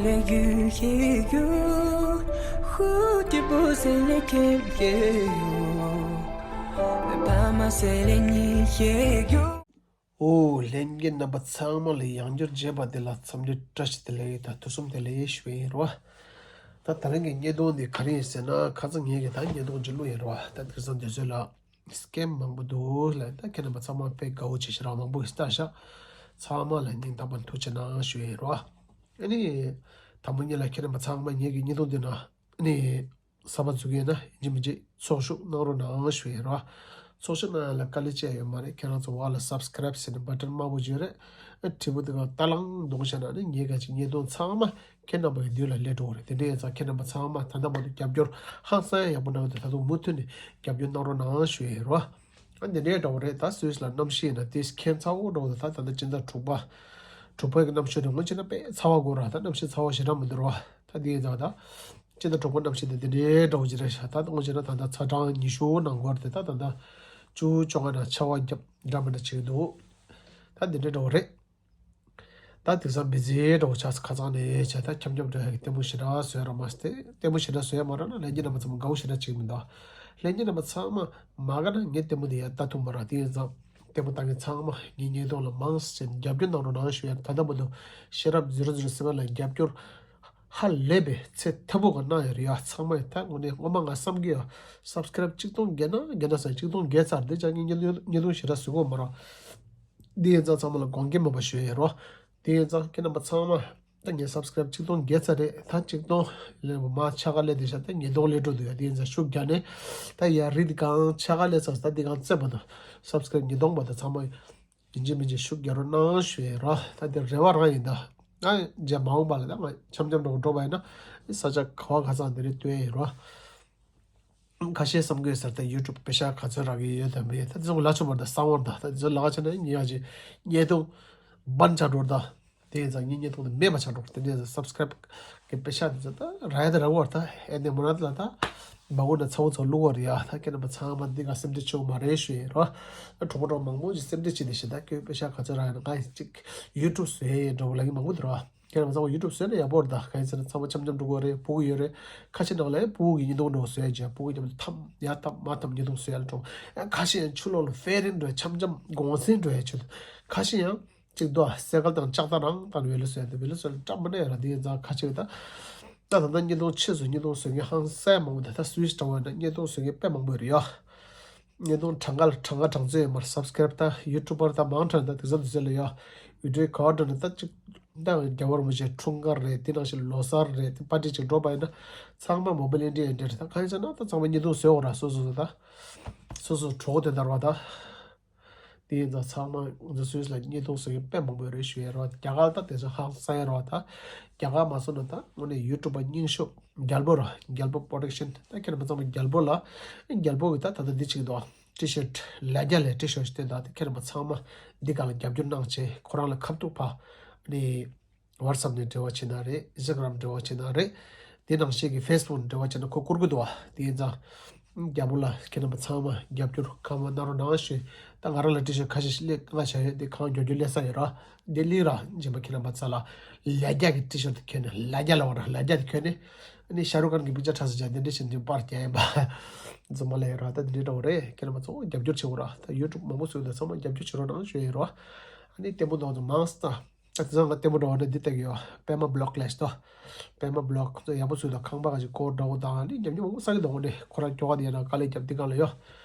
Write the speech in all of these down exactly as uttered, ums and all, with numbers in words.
les yeux, yeux, yeux. Who t'es beau, c'est les quais, yeah, yeah. Pas ma, c'est les nids, yeah, yeah. ཨོ། ལྷན་རྒྱས་རྣམ་པ་ཚང་མ་ལ་ཡང་བསྐྱར་མཇལ་བ་དེ་ལ་འཚམས་འདྲི་བཀྲ་ཤིས་བདེ་ལེགས་དང་ཐུགས་བསམ་བདེ་ལེགས་ཞུ་ཡིན་རོ། ད་ད་རིང་གི་བརྙན་ཐུང་འདི་ག་རེ་ཡིན་ཟེར་ན། ཁ་སང་ངས་ཀྱི་ད་བརྙན་ཐུང་ཅིག་བླུགས་ཡིན་རོ། ད་དེང་སང་དུས་ཚོད་ལ་སི་ཀེམ་མང་པོ་འདུག་ལ། ད་ཁྱེད་རྣམ་པ་ཚང་མ་དཔེ་དགའ་བོ་བྱེད་ཤེས་རང་མང་པོ་ཞིག་ལྟ་ཤག་ཚང་མ་ལ་སྙིང་ཐག་པ་ཐུགས་ཆེ་གནང་ཞུ་ཡིན་རོ། ཨ་ནི་དང་པོ་ཉིད་ལ་ཁྱེད་རྣམ་པ་ཚང་མ་ངས་ཀྱི་བརྙན་ཐུང་འདི་ན་ཨ་ནི་གསར་པ་འཛུགས་ཡས་ན་ཡིན་གཅིག་མིན་གཅིག་ཚོགས་ཞུགས་གནང་རོགས་གནང་ཞུ་ཡིན་རོ། ཚོགས་ཞུགས་གནང་ཡ་ལ་དཀའ་ལས་བཅས་ཡོད་མ་རེད། ཁྱེད་རང་ཚོ་འོག་ལ་སབ་སི་ཀ་རེབ་ཟེར་ནས་བ་ཊན་དམར་པོ་ཅིག་ཡོད་རེད། ཨ་དྲིལ་བུ་དེ་ག་ལྟ་ལང་གདོང་བྱས་ན་ནི་ངས་ག་ཅིག་བརྙན་ཐུང་ཚང་མ་ཁྱེད་རྣམ་པ་གི་མདུན་ལ་སླེབས་འགྲོ་གི་རེད། དེ་འདྲ་ཡིན་ཙང་ཁྱེད་རྣམ་པ་ཚང་མ་ད་ལྟ་བར་དུ་རྒྱབ་སྐྱོར་ཧང་སང་ཡག་པོ་གནང་གི་འདུག་ད་དུང་མུ་མཐུད་ནས་རྒྱབ་སྐྱོར་གནང་རོགས་གནང་ཞུ་ཡིན་རོ། ཨ་འདི་འདྲའི་འདྲ་བོ་རེད། ད་སུད་སི་ལ་གནམ་གཤིས་ཡིན་ན་དེ་ཁྱད་མཚར་པོ་འདྲ་བོ་འདུག་ད་ད་ལྟ་སྤྱི་ཟླ་དྲུག་པ། དྲུག་པའི་གི་གནམ་གཤིས་དེ་སྔོན་ཆད་ན་དཔེ་ཚ་བ་དགོས་ར། ད་གནམ་གཤིས་ཚ་བ་ཞེ་དྲག་མི་འདུག་ར། ད་དེ་ཡིན་ཙང་ད་སྤྱི་ཟླ་དྲུག་པ་གནམ་གཤིས་དེ་འདི་འདྲའི་འདྲ་བོ་ཅིག་རེད་ཤག་ད་སྔོན་ཆད་ན་ད་ལྟ་ཚ་གྲང་ཉི་ཤུ་ནང་འགོར་དེ་ད་ད་ལྟ་བཅུ་བཅོ་ལྔ་ན་ཆར་པ་བརྒྱབ་འདྲ་མི་འདྲ་བྱེད་ཀྱི་འདུག་ད་འདི་འདྲའི་འདྲ་བོ་རེད། ད་དེང་སང་མི་ཚེ་འདྲ་བོ་ཆགས་ས་ཁ་སང་ནས་བྱས་ད་འཁྱམ་འཁྱམ་འདྲ་ཡག་གི་ལྟད་མོ་ཞེ་དྲག་བཟོས་ར་མ་སྟེ། ལྟད་མོ་ཞེ་དྲག་བཟོས་ཡ་མ་རག་ན་ལྷན་རྒྱས་རྣམ་པ་ཚང་མ་དགའ་བོ་ཞེ་དྲག་བྱེད་ཀྱི་མི་འདུག་ལྷན་རྒྱས་རྣམ་པ་ཚང་མ་མ་དགའ་ན་ངས་ལྟད་མོ་འདི་ཡར་ལྟ་ཐུབ་མ་རེད། དེ་ཡིན་ཙང་ལྟད་མོ་ལྟ་མཁན་ཚང་མ་ངའི་བརྙན་ཐུང་ལ་མང་ཙམ་རྒྱབ་སྐྱོར་གནང་རོགས་གནང་ཞུ་ཡ། ད་ལྟ་བར་དུ་ཤེས་རབ་ཛི་རོ་ཛི་རོ་སེ་བན་ལ་རྒྱབ་སྐྱོར་ཧ་ལས་པའི་ཚད་མཐོ་པོ་ག་གནང་ཡོད་རེད་ཡ། ཚང་མ་ཡི་ད་དངོས་གནས་སྔོན་མ་ང་བསམ་གྱི་ཡོད། སབ་སི་ཀ་རེབ་གཅིག་སྟོང་བརྒལ་ན་བརྒལ་ན་ཟེར་གཅིག་སྟོང་བརྒལ་ཚར། དེ་ཅག་ངས་བརྙན་ཐུང་བརྙན་ཐུང་ཞེ་དྲག་བཟོ་གི་ཡོད་མ་རེད། དེ་ཡིན་ཙང་ཚང་མ་ལ་དགོངས་འགལ་མེད་པ་ཞུ་ཡ་ཡིན་རོ། དེ་ཡིན་ཙང་ཁྱེད་རྣམ་པ་ཚང་མ་ད་ངའི་སབ་སི་ཀ་རེབ་གཅིག་སྟོང་བརྒལ་ཚར་རེད། ད་གཅིག་སྟོང་ལས་མ་ཆ་ག་ལས་དེ་ཤ་ད་ཉིས་སྟོང་སླེབས་འགྲོ་འདུག་ཡ། དེ་ཡིན་ཙང་ཤུགས་རྒྱག་ནས་ད་ཡ་རི་དེ་གང་ཆ་ག་ལས་ཚར། ད་དེ་གང་བཙལ་བ་དང་སབ་སི་ཀ་རེབ་ཉིས་སྟོང་བ་དང་ཚང་མ་ཡིན་གཅིག་མིན་གཅིག་ཤུགས་རྒྱག་རོགས་གནང་ཞུ་ཡ་ཡིན་རོ། ད་དེ་རེ་བ་རང་ཡིན། ད་ང་རྗེས་མ་འོངས་པ་ལ་ད་ང་འཆམ་འཆམ་འགྲོ་འགྲོ་བ་ཡིན་ན་ས་ཆ་ག་བ་ག་ཚང་དེ་རིང་སྟོན་ཡ་ཡིན་རོ། ཁ་ཤས་བསམ་གྱི་ཡོད་ས་རེད། ད་ཡུ་ཊུབ་པེ་ཤག་ག་ཚོད་རག་གི་ཡོད་དམ་མེད། ད་དེ་ཚོ་ལབ་ཆོག་མ་རེད། ད་གསང་བ་རེད། ད་ད་དེ་ཚོ་ལབ་ཆ་ན་ངས་ཡ་ཅིག་བརྙན་ཐུང་སྦན་ཆགས་འགྲོ་རེད། ད་དེ་ཡིན་ཙང་ངའི་བརྙན་ཐུང་དེ་མེད་པ་ཆགས་འགྲོ་རེད། དེ་འདྲ་ཡིན་ཙང་སབ་སི་ཀ་རེབ་གི་པེ་ཤག་དེ་ཚོ་ད་རག་ཡ་ད་རག་གི་ཡོད་རེད། ད་ཨེ་ནས་མོ་ན་དེ་ལ་ད་མ་འོངས་ན་ཚ་བོ་ཚ་བོ་བླུག་གི་ཡོད་རེད་ཡ། ད་ཁྱེད་རྣམ་པ་ཚང་མ་འདི་ག་སེམས་ཁྲལ་བྱེད་དགོས་མ་རེད་ཞུ་ཡ་ཡིན་རོ། ད་གྲོགས་པོ་གྲོགས་མང་པོ་ཞིག་སེམས་ཁྲལ་བྱེད་དེ་ཤི། ད་ཁྱོད་པེ་ཤག་ག་ཚོད་རག་ཡོད་ན་ང་ཡིན་ཅིག་ཡུ་ཊུབ་བཟོ་ཡ་ཡིན་འགྲོ་ལབ་མཁན་མང་པོ་འདུག་རོ། ཁྱེད་རང་ཚོ་ཡུ་ཊུབ་བཟོས་ན་ཡག་པོ་རེད། ད་གང་ཡིན་ཟེར་ན་ཚང་མ་འཆམ་འཆམ་འགྲོ་གི་རེད། ཕྲུ་གུ་ཡོད་རེད། ཁ་ཤས་ནང་ལ་ཕྲུ་གུ་གི་བརྙན་ཐུང་འགྲོ་བཟོས་ཡ་བྱས། ཕྲུ་གུ་མཉམ་དུ་འཐམ་ཡ་འཐམ་མ་འཐམ་བརྙན་ཐུང་བཟོས་ཡ་འགྲོ། ཁ་ཤས་ཡང་ཕྱི་ལོགས་ལ་ཕེ་རིན་འགྲོ་ཡ། འཆམ་འཆམ་གུང་སེང་འགྲོ་ཡ་ཆེད་དུ། ཁ་ཤས་ཡང་གཅིག་ཏུ་སེ་ཀལ་དང་ལྕགས་ཐག་རང་དང་བེ་ལོ་བཟོས་ཡ། དེ་བེ་ལོ་བཟོས་ན་སྐྲག་མི་ནས་ཡ་ར། དེ་ཡིན་ཙང་ཁ་ཤས་ད་ད་ད་ལྟ་བརྙན་ཐུང་ཕྱིས་སུ་བརྙན་ཐུང་བཟོ་མཁན་ཧང་སང་མང་པོ། ད་ད་སུད་སི་འདྲ་བོ་ཡིན་ན་བརྙན་ཐུང་བཟོ་མཁན་དཔེ་མང་པོ་ཡོད་རེད་ཡ། བརྙན་ཐུང་གྲངས་ཀ་ལ་གྲངས་ཀ་གྲངས་ཚོད་ཡོད་མ་རེད། སབ་སི་ཀ་རེབ་ད་ཡུ་ཊུབ་པར་ད་མང་དྲགས་ད་དེང་སང་དུས་ཚོད་ལ་ཡ་བི་ཌི་ཡོ་ག་བ་འགྲོ་ན་ད་ཅིག་ད་རྒྱ་བོར་མི་བྱེད་འཁྲུངས་སྐར་རེད། དེ་ནང་བཞིན་ལོ་གསར་རེད། དེ་པར་ཊི་ཅིག་འགྲོ་བ་ཡིན་ན་ཚང་མ་མོ་བེལ་ཨིན་ཌི་ཡ་འདྲ་རེད། ད་གང་ཡིན་ཟེར་ན་ད་ཚང་མ་བརྙན་ཐུང་བཟོས་འོ་ར། སོ་སོ་སོ་ད་སོ་སོ་གྲོགས་དེ་འདྲ་བ་ད་དེ་ཡིན་ཙང་ཚང་མ་ང་ཚོ་སུད་སི་ལ་བརྙན་ཐུང་བཟོ་མཁན་དཔེ་མང་པོ་ཡོད་རེད་ཞུ་ཡ་ར། རྒྱ་གར་ད་དེ་ཚོ་ཧང་སང་ཡ་ར། ད་རྒྱ་གར་མ་སོང་ན་ད་དངོས་གནས་ཡུ་ཊུབ་པ་རྙིང་ཤོས་རྒྱལ་པོ་ར། རྒྱལ་པོ་པོ་རོ་ཌག་ཤན། ད་ཁྱེད་རྣམ་པ་ཚང་མ་རྒྱལ་པོ་ལ་རྒྱལ་པོ་གི་ད་ད་ལྟ་འདི་ཅིག་འདུག་ཊི་ཤར་ཊི་ལ་རྒྱ་ལས་ཊི་ཤར་ཊི་སྟོན། ད་དེ་ཁྱེད་རྣམ་པ་ཚང་མ་འདི་སྒང་ལ་རྒྱབ་སྐྱོར་གནང་བྱས། ཁོ་རང་ལ་ཁ་ཐུག་ཕ་ནི་ཝ་ཊི་སབ་ནས་འབྲེལ་བ་བྱེད་ན་རེད། ཨིན་སི་ཊ་གྷི་རམ་འབྲེལ་བ་བྱེད་ན་རེད། དེ་ནང་བཞིན་གྱི་ཕེ་སི་བུག་འབྲེལ་བ་བྱེད་ན་ཁོ་བསྐུར་གི་འདུག་བ། དེ་ཡིན་ཙང་རྒྱལ་པོ་ལ་ཁྱེད་རྣམ་པ་ཚང་མ་རྒྱབ་སྐྱོར་ཁ་མ་གནང་རོགས་གནང་ཞུ། ད་ང་རང་ལ་ཊི་ཤར་ཊི་ཁ་ཤས་ཤིག་སླེབས་ང་བྱ་ཡོད། དེ་གང་མགྱོགས་མགྱོགས་སླེབས་ས་ཡོད་ར། དེ་སླེབས་ར་རྗེས་མ་ཁྱེད་རྣམ་པ་ཚོ་ལ་ལ་རྒྱ་གི་ཊི་ཤར་ཊི་དེ་གྱོན་ནས། ལ་རྒྱ་ལ་བ་ར་ལ་རྒྱ་དེ་གྱོན་ནས། ཨ་ནི་ཤ་རུག་ཁཱན་གྱི་པིག་ཅར་འཁྲབ་ས་བྱས། དེ་འདྲ་བྱས་ནས་པར་རྒྱག་ཡིན་པ། རྫུན་མ་ལབ་ཡོད་ར། ད་དེ་འདྲའི་འདྲ་བོ་རེད། ཁྱེད་རྣམ་པ་ཚོ་རྒྱབ་སྐྱོར་བྱེད་དགོས་ར། ད་ཡུ་ཊུབ་མང་པོ་བཟོས་འདུག་ཚང་མ་རྒྱབ་སྐྱོར་བྱེད་རོགས་གནང་ཞུ་ཡ་ཡིན་ར། ཨ་ནི་ལྟད་མོ་འདྲ་བོ་ཚོ་མང་སྟེ། ད་དེང་སང་ང་ལྟད་མོ་འདྲ་བོ་ནི་འདི་ལྟ་གི་ཡོད། པད་མ་བི་ལོག་ལབ་ཤག་པད་མ་བི་ལོག་ཁོ་ཚོ་ཡག་པོ་བཟོས་འདུག་ཁང་པ་ག་ཅིག་སྐོར་འདྲ་བོ་དང་། ཨ་ནི་ཉམས་ཉམས་མང་པོ་ས་གི་འདུག་ཨ་ནི་ཁོ་རང་སྐྱོ་ག་དེ་ཡིན་ན་དཀའ་ལས་རྒྱབ་འདི་གང་ལ་ཡོད།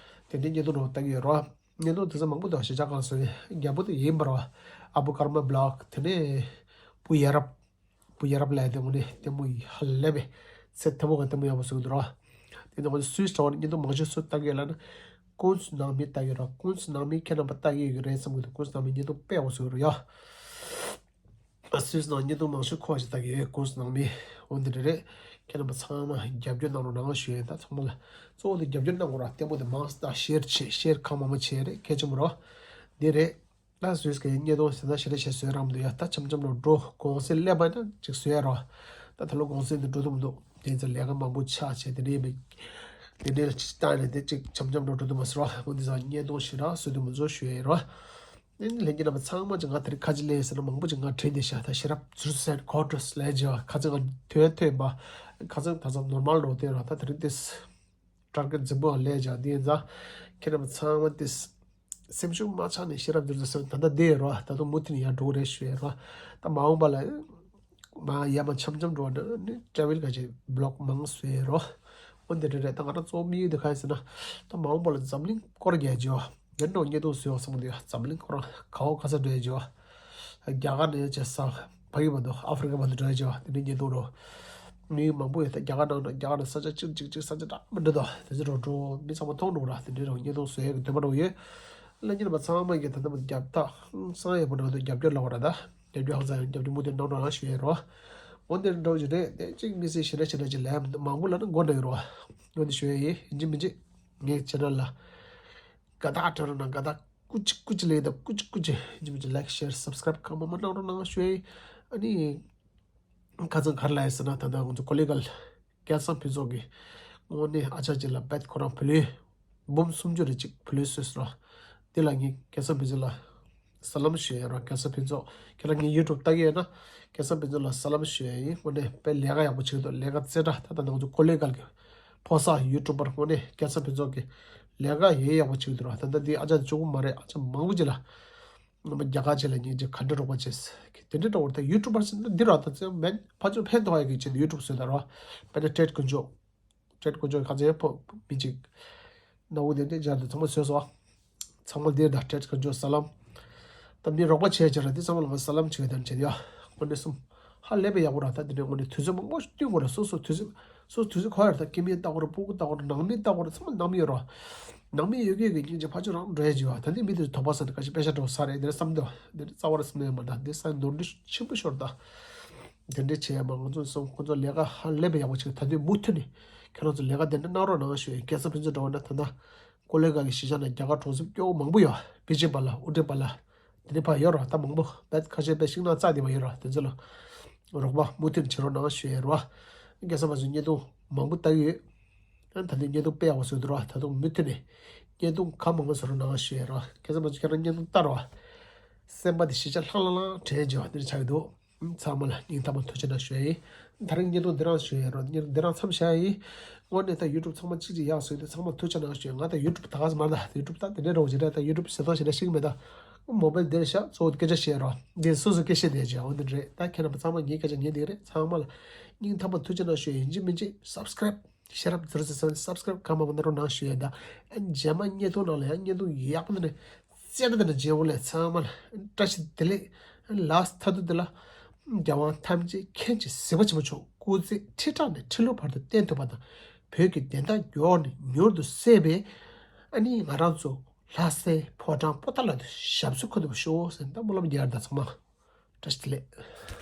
དེ་འདྲའི་བརྙན་ཐུང་འདྲ་བོ་ལྟ་གི་ཡོད་ར། བརྙན་ཐུང་དེང་སང་མང་པོ་འདུག་གཞིས་ཆགས་སྒང་བཟོས་ནས། རྒྱལ་པོ་དེ་ཡིན་པ་ར། ཨ་བུ་ཀརྨ་བི་ལོག་དེ་ནས་བུ་ཡ་རབས། བུ་ཡ་རབས་ལབ་ཡ་དེ་དངོས་གནས་ལྟད་མོ་ཧ་ལས་པའི་ཚད་མཐོ་པོ་གི་ལྟད་མོ་ཡག་པོ་བཟོས་འདུག་ར། དེ་ནས་ང་ཚོ་སུད་སི་དྲ་བ་ནས་བརྙན་ཐུང་མང་ཤོས་སུ་ལྟ་གི་ཡོད་ལབ་ན། ཀུན་ནང་མི་ལྟ་གི་ཡོད་ར། ཀུན་ནང་མི་ཁྱེད་རྣམ་པ་ལྟ་གི་ཡོད་ཀྱི་རེད་བསམ་གི་འདུག་ཀུན་ནང་མི་བརྙན་ཐུང་དཔེ་ཡག་པོ་བཟོས་ཡོད་ར་ཡ། སུད་སི་ནང་བརྙན་ཐུང་མང་ཤོས་ཁོ་ཞིག་ལྟ་གི་ཡོད། ཀུན་ནང་མི་འོ་འདི་རེད་རེད། ཁྱེད་རྣམ་པ་ཚང་མ་རྒྱབ་སྐྱོར་གནང་རོགས་གནང་ཞུ་ཡ་ཡིན། ད་ཚང་མ་ལ་གཙོ་བོ་དེ་རྒྱབ་སྐྱོར་གནང་དགོས་ར། ལྟད་མོ་དེ་མང་སྟེ་ཤེར་བྱེད། ཤེར་གང་མང་མང་བྱེད་རེད། གལ་ཆེན་པོ་ར། འདི་རེད། ད་སུད་སི་གི་བརྙན་ཐུང་ཟེར་ན་ཞེ་དྲག་ཞིག་བཟོས་རག་མི་འདུག་ཡ། ད་འཆམ་འཆམ་ལ་འགྲོ། གུང་སེང་སླེབས་པ་ན་ཅིག་བཟོ་ཡ་རོ། ད་ད་ལོ་གུང་སེང་འདི་འགྲོ་ཐུབ་མི་འདུག་དེ་ཚོ་ལས་ཀ་མང་པོ་ཆགས་བྱས། དེ་འདྲའི་མི་དེ་འདྲའི་ལ་ཅིག་བལྟས་ནས་དེ་ཅིག་འཆམ་འཆམ་ལ་འགྲོ་ཐུབ་མ་སོང་རོ། འོ་འདི་ཚོ་བརྙན་ཐུང་ཞེ་དྲག་བཟོ་ཐུབ་མི་འདུག་ཞུ་ཡ་ཡིན་རོ། ནི་ལྷན་རྒྱས་རྣམ་པ་ཚང་མ་ཅིག་ང་དེ་རིང་ཁ་ཅིག་ལས་ཟེར་ན་མང་པོ་ཅིག་ང་དྲན་བསྡད་ཤག་ད་ཤེས་རབ་ཟུར་སེར་ཁོ་ཏྲ་ལས་བྱེད་པ་ཁ་ཚང་ང་ཐོས་ཐོས་པ་ཁ་ཚང་ད་ཚང་ནོར་མལ་རོ་དེ་ར། ད་དེ་རིང་དེ་ཊར་གེཊ་འཛིན་པོ་ལས་བྱེད་དེ་ཡིན་ཙང་ཁྱེད་རྣམ་པ་ཚང་མ་དེ་སེམས་ཤུགས་མ་ཆག་ནས་ཤེས་རབ་ཟུར་སེར་ད་ལྟ་བསྡད་ཡོད་ར། ད་དུང་མུ་མཐུད་ནས་ཡར་འགྲོ་གི་རེད་ཞུ་ཡས་ར། ད་མ་འོངས་པ་ལ་མ་ཡར་མར་འཆམ་འཆམ་འགྲོ་བ་ན་ནི་ཊེ་ར་ཝེལ་ག་ཅིག་བི་ལོག་མང་བཟོས་རོ། འོ་འདི་འདྲ་རེད། ད་ང་རང་གཙོ་བོ་དམིགས་ཡུལ་དེ་ག་རེ་ཟེར་ན། ད་མ་འོངས་པ་ལ་འཛམ་གླིང་སྐོར་རྒྱག་རྒྱུ་བ། འདི་འདྲ་བརྙན་ཐུང་བཟོས་ཡོང་བསམ་གི་འདུག་འཛམ་གླིང་སྐོར་ག་བ་ག་ས་འགྲོ་ཡ་རྒྱུ་བ། རྒྱ་གར་ནས་བྱས་ས་ཕ་གི་བར་དུ་ཨ་ཧྥེ་རི་ཀ་བར་དུ་འགྲོ་ཡ་རྒྱུ་བ། དེ་འདྲའི་བརྙན་ཐུང་རོ། མི་མང་པོ་ཡོད་ད་རྒྱ་གར་ནང་ན། རྒྱ་གར་ནང་ས་ཆ་གཅིག་གཅིག་གཅིག་ས་ཆ་འདྲ་མི་འདྲ་འདུག་དེ་ཚོ་རོ་འགྲོ་མི་ཚང་མ་མཐོང་འགྲོ་ར། དེ་འདྲའི་རོ་བརྙན་ཐུང་བཟོ་ཡ་གི་འདོད་པ་རོ་ཡོད། ལ་ཉིན་པ་ཚང་མ་གི་ད་ལྟ་བར་རྒྱབ་ཐག་སང་ཡག་པོ་ནང་དུ་རྒྱབ་སྐྱོར་ལ་བ་ར་ད། རྒྱབ་སྐྱོར་ཧང་སང་ཡང་རྒྱབ་སྐྱོར་མུ་མཐུད་གནང་རོགས་གནང་ཞུ་ཡས་རོ། འོན་ཏེ་འགྲོ་རྒྱུ་རེད་དེ་གཅིག་མི་སྲིད་ཞེ་དྲག་ཞེ་དྲག་ཅིག་ལས་མང་པོ་ལ་ནི་མགོ་ན་ཡོད་རོ། འོན་ཏེ་ཞུ་ཡས་ཡིན་ཡིན་གཅིག་མིན་གཅིག་ངའི་ཆེ་ན་ལ། དགའ་ཐག་བྲལ་རོགས་གནང་། དགའ་ཐག་ཀུ་ཅི་ཀུ་ཅི་ལས་ད་ཀུ་ཅི་ཀུ་ཅི་ཡིན་གཅིག་མིན་གཅིག་ལའིཀ་ཤེར་སབ་སི་ཀ་རབ་གང་མང་མང་གནང་རོགས་གནང་ཞུ་ཡས་ཡིན། ཨ་ནི། ཁ་སང་ག་རེ་ལབ་ཡོད་ཟེར་ན་ད་ལྟ་ང་ཚོ་ཀོ་ལི་གྷལ་སྐལ་བཟང་ཕུན་ཚོགས་ཀྱིས་དངོས་གནས་ཨ་ཅག་ཅིག་ལ་རྦད་ཁོ་རང་བུ་ལོན་འབུམ་སུམ་ཅུ་རེ་གཅིག་བུ་ལོན་བཟོས་སོང་། དེ་ལ་ངས་སྐལ་བཟང་ཕུན་ཚོགས་ལ་ས་ལམ་ཞུ་ཡ་ཡོད་ར། སྐལ་བཟང་ཕུན་ཚོགས་ཁྱེད་རང་ངའི་ཡུ་ཊུབ་ལྟ་གི་ཡོད་ན་སྐལ་བཟང་ཕུན་ཚོགས་ལ་ས་ལམ་ཞུ་ཡ་ཡིན། དངོས་གནས་དཔེ་ལས་ཀ་ཡག་པོ་བྱེད་ཀྱི་འདུག་ལས་ཀ་རྩེ་གྲ་ད་ལྟ་ང་ཚོ་ཀོ་ལི་གྷལ་གྱི་ཕོ་གསར་ཡུ་ཊུབ་པར་དངོས་གནས་སྐལ་བཟང་ཕུན་ཚོགས་ཀྱི་ལས་ཀ་ཡོད་ཡག་པོ་བྱེད་ཀྱི་འདུག་ར། ད་ལྟ་འདི་ཨ་ཅག་གཅིག་པོ་མ་རེད། ཨ་ཅག་མང་པོ་ཅིག་ལ་ངོ་མ་རྒྱ་གར་ཆེ་ལ་ཉིན་གཅིག་ག་འདྲ་རོགས་པ་བྱས། དེ་འདྲ་འདྲ་བོར་ད་ཡུ་ཊུབ་པར་ཟེར་ན་འདི་ར་ད་ཚེ་མེད་ཕ་ཆོས་ཕན་ཐོགས་ཡ་གི་ཆེད་དུ་ཡུ་ཊུབ་བཟོས་ད་ར། དཔེར་ན་ཊེཌ་དཀོན་མཆོག་ཊེཌ་དཀོན་མཆོག་ཁ་ཚེ་ཕོ་མི་གཅིག་ན་འུ་དེ་འདྲ་སྦྱར་དུ་ཚང་མ་བཟོས་སོ། ཚང་མ་འདིར་ད་ཊེཌ་དཀོན་མཆོག་ས་ལམ། ད་མི་རོགས་པ་བྱས་བྱས་ར་འདི་ཚང་མ་ལ་ང་ས་ལམ་བྱེད་དམ་བྱེད་ཡ། དངོས་གནས་སུ་ཧ་ལས་པའི་ཡག་པོ་ར། ད་འདི་ནས་དངོས་གནས་དུས་ཚོད་མང་པོ་བསྟུན་དགོས་ར། སོ་སོ་དུས་ཚོད་སོ་དུས་ཚོད་ག་རེ་ད་སྐྱེ་དམན་ལྟ་དགོས་ར། སྤུ་གུ་ལྟ་དགོས་ར། ནང་མི་ལྟ་དགོས་ར། ཚང་མ་ནང་མི་ཡོད་ར། ནང་མི་ཡོད་རྒྱུ་གི་སྙིང་རྗེ་ཕ་ཆོས་རང་འགྲོ་ཡ་བྱེད་པ། ད་འདི་མི་དེ་དོགས་པ་ཟ་ནས་ཁ་ཤས་དཔེ་ཆ་འགྲོ་ས་རེད་འདི་རེད་བསམ་འདུག་འདི་རྩ་བ་ར་བསམ་ནས་མ་ད་འདི་ས་ནོར་འཁྲུལ་ཆེན་པོ་ཤོར་ད། དེ་འདྲས་བྱས་ཡ་མ་ང་ཚོ་སོང་ཁོ་ཚོ་ལས་ཀ་ཧ་ལས་པའི་ཡག་པོ་བྱེད། ད་དུས་མུ་མཐུད་ནས་ཁྱེད་རང་ཚོ་ལས་ཀ་དེ་འདྲ་གནང་རོགས་གནང་ཞུ་ཡ། སྐལ་བཟང་ཕུན་ཚོགས་འདྲ་བོ་འདྲ་ད་ལྟ་ཀོ་ལི་གྷལ་གྱི་གཞིས་ཆགས་ནང་རྒྱ་གར་གྲོང་གསེབ་སྐྱོ་བོ་མང་པོ་ཡོད། པེ་ཅིན་པ་ལ་ཨུ་ཏི་པ་ལ། དེ་འདྲའི་ཕར་ཡོད་ར། ད་མང་པོ་བེད་ཁ་ཤས་བེད་ཤིང་ནགས་རྩ་དེ་མ་ཡོད་ར། དེ་ཚོ་ལ་རོགས་པ་མུ་མཐུད་བྱེད་རོགས་གནང་ཞུ་ཡ་ར། སྐལ་བཟང་ཕུན་ཚོགས་བརྙན་ཐུང་མང་པོ་ལྟ་གི་ཡོད། ཨ་ད་ལྟའི་བརྙན་ཐུང་དཔེ་ཡག་པོ་བཟོས་འདུག་ར། ད་དུང་མུ་མཐུད་ནས་བརྙན་ཐུང་གང་མང་མང་བཟོ་རོགས་གནང་ཞུ་ཡ་ར། སྐལ་བཟང་ཕུན་ཚོགས་ཁྱེད་རང་བརྙན་ཐུང་ལྟ་རོགས། སེམས་པ་དེ་གཞིས་ཆགས་ལྷང་ལྷང་ལྷང་དྲན་བྱེད་པ་དེ་འདྲ་ཆགས་ཀྱི་འདུག་ཚང་མ་ལ་སྙིང་ཐག་པ་ཐུགས་རྗེ་གནང་ཞུ་ཡ་ཡིན། ད་རིང་བརྙན་ཐུང་འདི་རང་ཞུ་ཡ་རོ། བརྙན་ཐུང་འདི་རང་མཚམས་བཞག་ཡ་ཡིན། དངོས་གནས་ད་ཡུ་ཊུབ་ཚང་མ་གཅིག་གཅིག་ཡག་བཟོས་ཏེ་ཚང་མ་ཐུགས་རྗེ་གནང་ཞུ་ཡ། ང་ད་ཡུ་ཊུབ་ད་ག་ས་མ་ད་ཡུ་ཊུབ་ད་དེ་འདྲའི་རོགས་བྱེད་ར། ད་ཡུ་ཊུབ་ཟེར་ཐང་ཞེ་དྲག་ཤེས་ཀྱི་མེད་ད། མོ་བེལ་འདིར་བཞག་གཙོ་བོ་སྐད་ཆ་བཤད་རོགས། འདི་སོ་སོ་སྐད་བཤད་བསྡད་ཀྱི་འོ་འདི་རེད། ད་ཁྱེད་རྣམ་པ་ཚང་མ་ངའི་སྐད་ཆ་ཉན་བསྡད་ཀྱི་རེད། ཚང་མ་ལ་སྙིང་ཐག་པ་ཐུགས་རྗེ་གནང་ཞུ་ཡ་ཡིན། གཅིག་མིན་གཅིག་སབ་སི་ཀ་རབ་ཤེར་རབ་ཟེར་ཟེར་སབ་སི་ཀ་རབ་གང་མང་མང་གནང་རོགས་གནང་ཞུ་ཡ་ད། ཨ་རྗེས་མ་བརྙན་ཐུང་ནང་ལ་ཡང་བརྙན་ཐུང་ཡག་པོ་འདི་ནས་རྩེ་གྲ་འདི་ནས་མཇལ་འོང་ལས་ཚང་མ་ལ་བཀྲ་ཤིས་བདེ་ལེགས། ལཱསི་ཊི་མཐའ་སྡུག་འདི་ལ་རྒྱལ་དབང་ཐམས་ཅད་མཁྱེན་ཅིང་གཟིགས་པ་ཆེན་པོ་མཆོག་སྐུ་ཚེ་ཁྲི་ཕྲག་ནས་ཁྲི་ལོ་བར་དུ་བརྟན་ཐུབ་པ་དང་། བོད་ཀྱི་བདེན་མཐའ་མགྱོགས་ནས་མྱུར་དུ་གསལ་བའི་ཨ་ནི་ང་རང་ཚོ་ལྷ་སའི་ཕོ་བྲང་པོ་ཏཱ་ལ་དུ་ཞབས་སོར་འཁོད་ཐུབ་པ་ཤོག་ཟེར་ད་སྨོན་ལམ་རྒྱག་ཡ་ད་ཚང་མ། བཀྲ་ཤིས་བདེ་ལེགས།